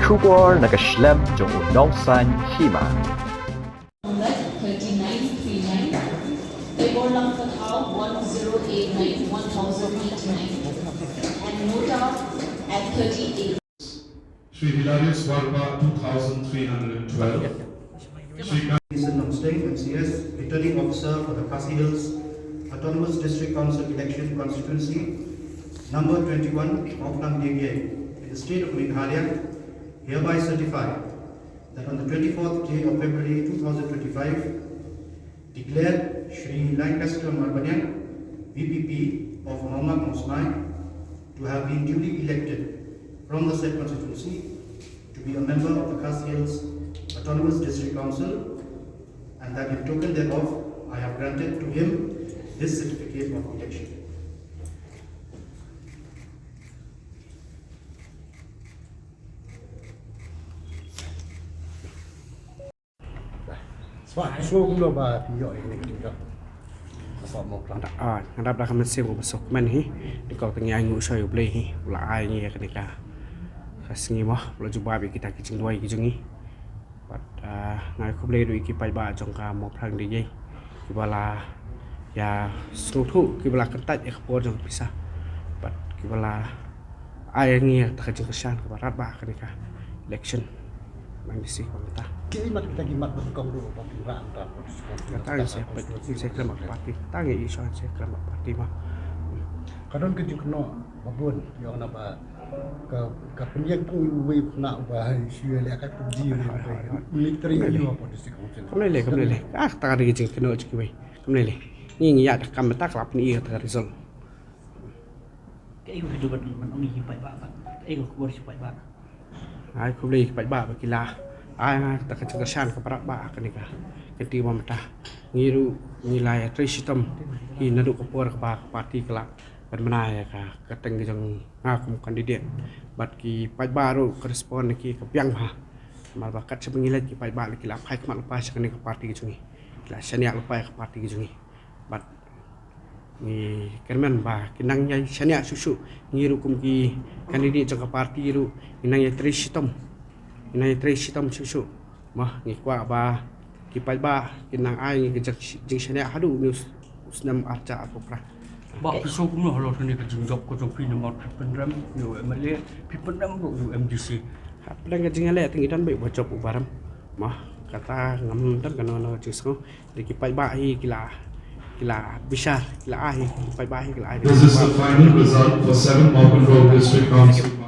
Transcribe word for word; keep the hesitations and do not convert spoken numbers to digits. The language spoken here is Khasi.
Khubor na ka shlem jong u nongsaiñ hima. Number thirty-nine three nine, Tabor Langpathaw one zero eight nine, one thousand eighty-nine, and Nota at thirty-eight. Shri Hilarius Warpa two thousand three hundred twelve. Shri Mason Nongstoiñ, M C S, Returning Officer for the Khasi Hills Autonomous District Council Election Constituency number twenty-one, Mawphlang Diegiai, in the state of Meghalaya, hereby certify that on the twenty-fourth day of February two thousand twenty-five, declared Shri Lancaster Marbaniang, V P P of Mawngap Mawsmai, to have been duly elected from the said constituency to be a member of the Khasi Hills Autonomous District Council, and that in token thereof I have granted to him this certificate of election. Swa, swa kumno ba phi ïoh ïa kane ka jingdon. Swa mo klang. Ah, nga dap da ka mynsiem kaba sngewkmen hi. Nyngkong te ngi ai nguh shwa ïa U Blei hi, u la ai ngi ïa kane ka, ka sngi mo, u la jubab ïa kita ki jingduwai ki jong ngi. Bad, ah, nga ai khublei ruh ïa ki paidbah jong ka Mawphlang Diegiai, kiba la ïa sngewthuh, kiba la kyntait ïa ka por jong ka pisa. Bad kiba la ai ïa ngi ïa kata ka jingkyrshan kaba radbah ha kane ka election M D C ba mynta. Ki mat kita ki mat ba kong ruh ba pynrah anta. Kata ngi sa khlem mat party, kata ngi ïa shuwa sa khlem mat party ma. Ka don ka jingkynnoh ba bun ïa na ba ka, ka pynïeng tang uwei u khynnah uba shu ïaleh ka PUBG uwei uwei. Uni trei ïa u ha police council. Kam lei lei, kam lei lei. Ah, kata ka dei ka jingkynnoh jong kiwei. Kam lei lei. Ngi ngi ïa ka kam mynta ka la pyni ïa kata ka result. Kaei ka khubor ban ong ïa ki paidbah, kaei ka khubor sha ki paidbah? Ai khublei ïa ki paidbah ba ki la ai nga kata ka jingkyrshan kaba radbah ha kane ka kynti ba mynta. Ngi ruh ngi la ïa trei shitom hi naduh ka por kaba ka party ka la pynbna ïa ka kyrteng ka jong nga kum candidate. Bad ki paidbah ruh ka respond na ki ka biang bha. Namar ba kat shaba ngi leit ki paidbah la ki la phai khmat lypa sha kane ka party ka jong ngi. Ki la shaniah lypa ïa ka party ka jong ngi. Bad ngi kyrmen ba kin nang ïa shaniah shuh shuh. Ngi ruh kum ki candidate jong ka party ruh kin nang ïa trei shitom. Kin nang ïa trei shitom shuh shuh. Mo ngi kwah ba ki paidbah kin nang ai ngi ka jingshaniah haduh une u snem arhajar arphew phra. Bah phi sngewthuh kumno halor kane ka jingjop ka jong phi namar phi pynrem ïa u M L A, phi pynrem ruh ïa u M D C. Hapdeng ka jingïaleh te ngi don beit uba jop uba rem. Mo kata ngam don kano kano ka jingsngew. Te ki paidbah hi ki la, ki la bishar, ki la ai hi, ki paidbah hi ki la ai. This is the final result for seven Mawkynrew District Council.